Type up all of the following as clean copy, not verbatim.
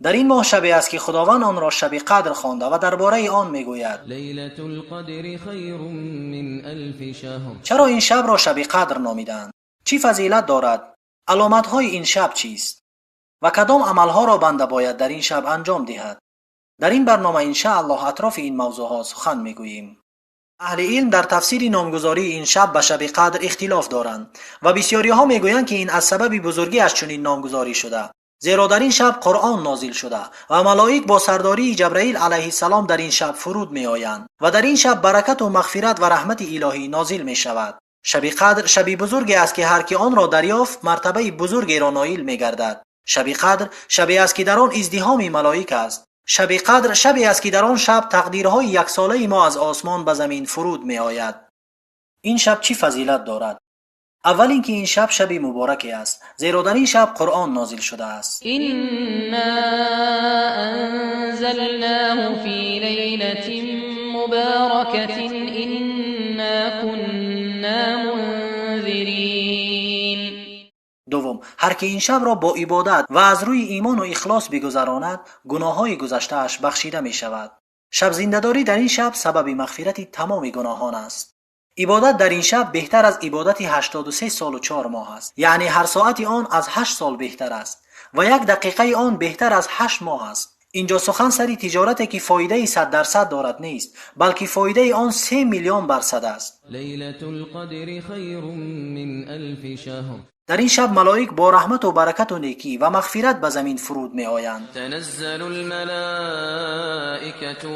Дар ин моҳ шабе аст, ки Худованд онро шаби қадр хонда ва дар бораи он мегӯяд: ليلة القدر خير من ألف شهر. Чаро ин шабро шаби қадр номиданд? Чӣ фазилат дорад? Аломатҳои ин шаб чист? Ва кадом амалҳоро банда бояд дар ин шаб анҷом диҳад? Дар ин барнома иншааллоҳ атрофи ин мавзӯъҳо сухан мегӯем. Аҳли илм дар тафсири номгузории ин шаб ба шаби қадр ихтилоф доранд ва бисёриҳо мегӯянд, ки ин аз сабаби бузургиаш чунин номгузорӣ шуда, зеро дар ин шаб Қуръон нозил шуда ва малоик бо сардории Ҷабраил алайҳиссалом дар ин шаб фуруд меоянд ва дар ин шаб баракату мағфират ва раҳмати илоҳӣ нозил мешавад. Шаби қадр шаби бузурге аст, ки ҳар ки онро дарёфт, мартабаи бузургеро ноил мегардад. Шаби қадр шабе аст, ки дар он издиҳоми малоик аст. Шаби қадр шабе аст, ки дар он шаб тақдирҳои яксолаи мо аз осмон ба замин фуруд меояд. Ин шаб чӣ фазилат дорад? Аввал ин ки ин шаб шаби мубораке аст, зеро дар ин шаб Қуръон нозил шудааст. إنا أنزلناه في ليلة مباركة إنا كنا منذرين. Дуввум, ҳар ки ин шабро бо ибодат ва аз рӯи имону ихлос бигузаронад, гуноҳҳои гузаштааш бахшида мешавад. Шабзиндадорӣ дар ин шаб сабаби мағфирати тамоми гуноҳон аст. Ибодат дар ин шаб беҳтар аз ибодати 83 солу 4 моҳ аст, яъне ҳар соати он аз 8 сол беҳтар аст ва як дақиқаи он беҳтар аз 8 моҳ аст. Инҷо сухан сари тиҷорате, ки фоидаи 100% дорад, нест, балки фоидаи он 3 миллион барсад аст. ليلة القدر خير من ألف شهر. Дар ин шаб малоик бо раҳмату баракату некӣ ва мағфират ба замин фуруд меоянд. تنزل الملائكة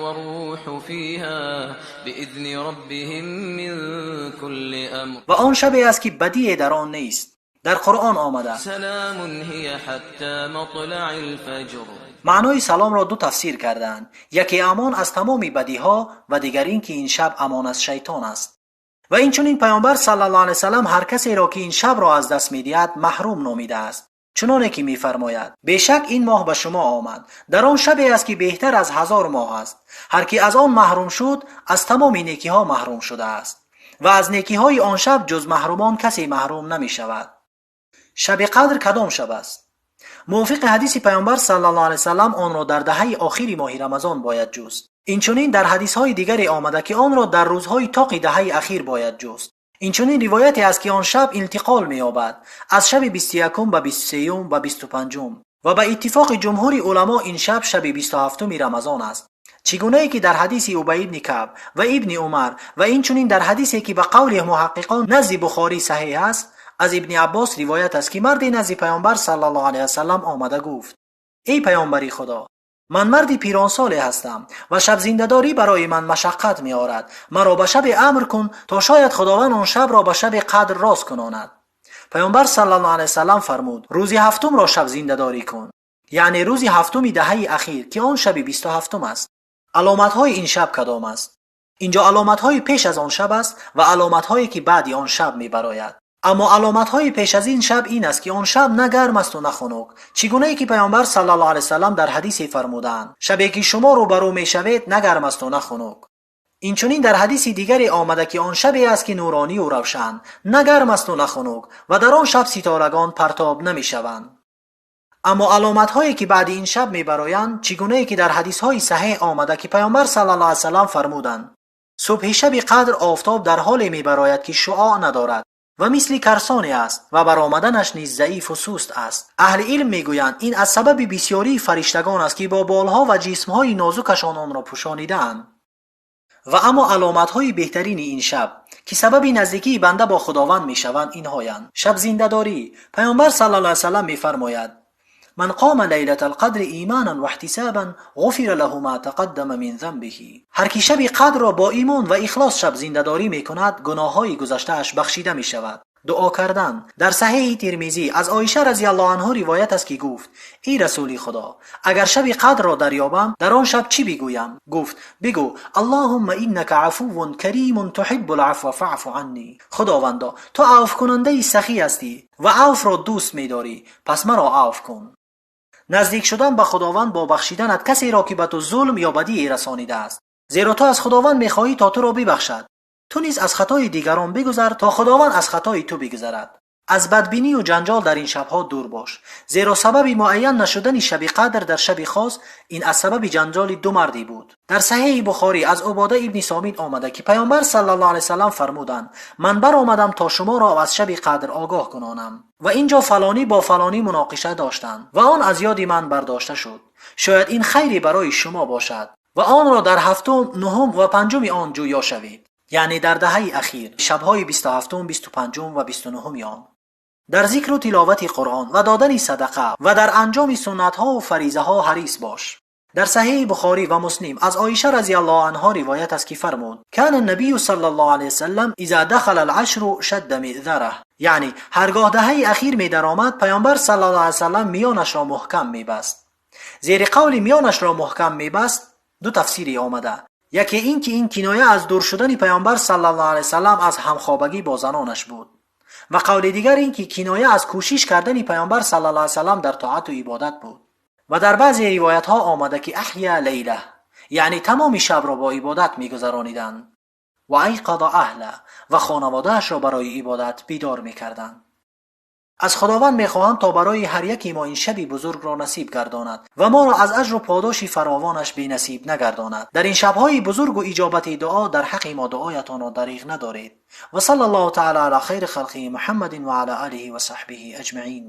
والروح فيها بإذن ربهم من كل أمر. Ва он шабе аст, ки бадие дар он нест. Дар Қуръон омада: سلام هي حتى مطلع الفجر. Маънои саломро ду тафсир кардаанд: яке амон аз тамоми бадиҳо ва дигар ин ки ин шаб амон аз шайтон аст. Ва инчунин паёмбар саллаллоҳу алайҳи васаллам ҳар касеро, ки ин шабро аз даст медиҳад, маҳрум номидааст, чуноне ки мефармояд: бешак ин моҳ ба шумо омад, дар он шабе аст, ки беҳтар аз 1000 моҳ аст. Ҳар ки аз он маҳрум шуд, аз тамоми некиҳо маҳрум шудааст ва аз некиҳои он шаб ҷуз маҳрумон касе маҳрум намешавад. Шаби қадр кадом шаб аст? Мувофиқи ҳадиси паёмбар саллаллоҳу алайҳи васаллам онро дар даҳаи охири моҳи Рамазон бояд ҷуст. Инчунин дар ҳадисҳои дигаре омада, ки онро дар рӯзҳои тоқи даҳаи ахир бояд ҷуст. Инчунин ривояте аст, ки он шаб интиқол меёбад аз шаби 21 ба 23 ва 25 ва ба иттифоқи ҷумҳури уламо ин шаб шаби 27 Рамазон аст, чӣ гунае ки дар ҳадиси Убай ибни Каъб ва ибни Умар ва инчунин дар ҳадисе, ки ба қавли муҳаққиқон назди Бухорӣ саҳеҳ аст, аз ибни Аббос ривоят аст, ки марде назди паёмбар саллаллоҳу алайҳи васаллам омада гуфт: эй паёмбари Худо, ман марди пиронсоле ҳастам ва шабзиндадорӣ барои ман машаққат меорад. Маро ба шабе амр кун, то шояд Худованд он шабро ба шаби қадр рост кунонад. Паёмбар саллаллоҳу алайҳи васаллам фармуд: рӯзи ҳафтумро шабзиндадорӣ кун, яъне рӯзи ҳафтуми даҳаи ахир, ки он шаби 27 аст. Аломатҳои ин шаб кадом аст? Инҷо аломатҳои пеш аз он шаб аст ва аломатҳое, ки баъди он шаб мебарояд. Аммо аломатҳои пеш аз ин шаб ин аст, ки он шаб на гарм асту на хунук, чӣ гунае ки паёмбар саллаллоҳу алайҳи васаллам дар ҳадисе фармудаанд: шабе ки шумо рӯбарӯ мешавед, на гарм асту на хунук. Инчунин дар ҳадиси дигаре омада, ки он шабе аст, ки нуронию равшан, на гарм асту на хунук ва дар он шаб ситорагон партоб намешаванд. Аммо аломатҳое, ки баъди ин шаб мебароянд, чӣ гунае ки дар ҳадисҳои саҳеҳ омада, ки паёмбар саллаллоҳу алайҳи васаллам фармуданд: субҳи шаби қадр офтоб дар ҳоле мебарояд, ки шуоъ надорад ва мисли карсоне аст ва баромаданаш низ заифу суст аст. Аҳли илм мегӯянд, ин аз сабаби бисёрии фариштагон аст, ки бо болҳо ва ҷисмҳои нозукашон онро пӯшонидаанд. Ва аммо аломатҳои беҳтарини ин шаб, ки сабаби наздикии банда бо Худованд мешаванд, инҳоянд: шабзиндадорӣ. Паёмбар саллаллоҳу алайҳи васаллам мефармояд: ман қома лайлата алқадри иманан ва иҳтисабан ғуфира лаҳу ма тақаддама мин занбиҳи. Ҳар ки шаби қадрро бо имон ва ихлос шабзиндадорӣ мекунад, гуноҳҳои гузаштааш бахшида мешавад. Дуо кардан. Дар саҳеҳи Тирмизӣ аз Оиша разияллоҳу анҳу ривоят аст, ки гуфт: эй расули Худо, агар шаби қадрро дарёбам, дар он шаб чӣ бигӯям? Гуфт: бигӯ: аллоҳумма иннака афуввун каримун туҳиббул афва фаъфу анни. Худовандо, ту авфкунандаи сахӣ ҳастӣ ва авфро дӯст медорӣ, пас маро авф кун. Наздик шудан ба Худованд бо бахшиданат касеро, ки ба ту зулм ё бадие расонидааст, зеро ту аз Худованд мехоҳӣ, то туро бибахшад. Ту низ аз хатои дигарон бигузар, то Худованд аз хатои ту бигузарад. Аз бадбинӣ ва ҷанҷол дар ин шабҳо дур бош, зеро сабаби муайян нашудани шаби қадр дар шаби хос ин аз сабаби ҷанҷоли ду мардӣ буд. Дар саҳеҳи Бухорӣ аз Убода ибни Сомит омада ки паёмбар саллаллоҳу алайҳи васаллам фармуданд: ман баромадам то шуморо аз шаби қадр огоҳ кунонам ва инҷо фалонӣ бо фалонӣ муноқиша доштанд ва он аз ёди ман бардошта шуд. Шояд ин хайре барои шумо бошад ва онро дар ҳафтум, нуҳум ва панҷуми он ҷӯё шавед, яъне дар даҳаи ахир, шабҳои 27, 25 ва 29 он. Дар зикру тиловати Қуръон ва додани садақа ва дар анҷоми суннатҳо ва фаризаҳо ҳарис бош. Дар саҳеҳи Бухорӣ ва Муслим аз Оиша разияллоҳу анҳо ривоят аст ки фармуд: кана набию саллаллоҳу алайҳи васаллам иза дахала алъашру шадда миъзараҳ, яъне ҳаргоҳ даҳаи ахир медаромад, паёмбар саллаллоҳу алайҳи васаллам миёнашро муҳкам мебаст. Зери қавли миёнашро муҳкам мебаст ду тафсире омада. Яке ин ки ин киноя аз дур шудани паёмбар саллаллоҳу алайҳи васаллам аз ҳамхобагӣ бо занонаш буд ва қавли дигар ин ки киноя аз кӯшиш кардани паёмбар саллаллоҳу алайҳи васаллам дар тоату ибодат буд. Ва дар баъзе ривоятҳо омада ки аҳя лейла, яъне тамоми шабро бо ибодат мегузарониданд ва айқаза аҳла, ва хонаводаашро барои ибодат бедор мекарданд. Аз Худованд мехоҳам то барои ҳар яке мо ин шаби бузургро насиб гардонад ва моро аз аҷру подоши фаровонаш бенасиб нагардонад. Дар ин шабҳои бузургу иҷобати дуо дар ҳаққи мо дуоятонро дариғ надоред. Ва саллаллоҳу таала ала хайри халқиҳи Муҳаммадин ва ала олиҳи ва саҳбиҳи аҷмаин.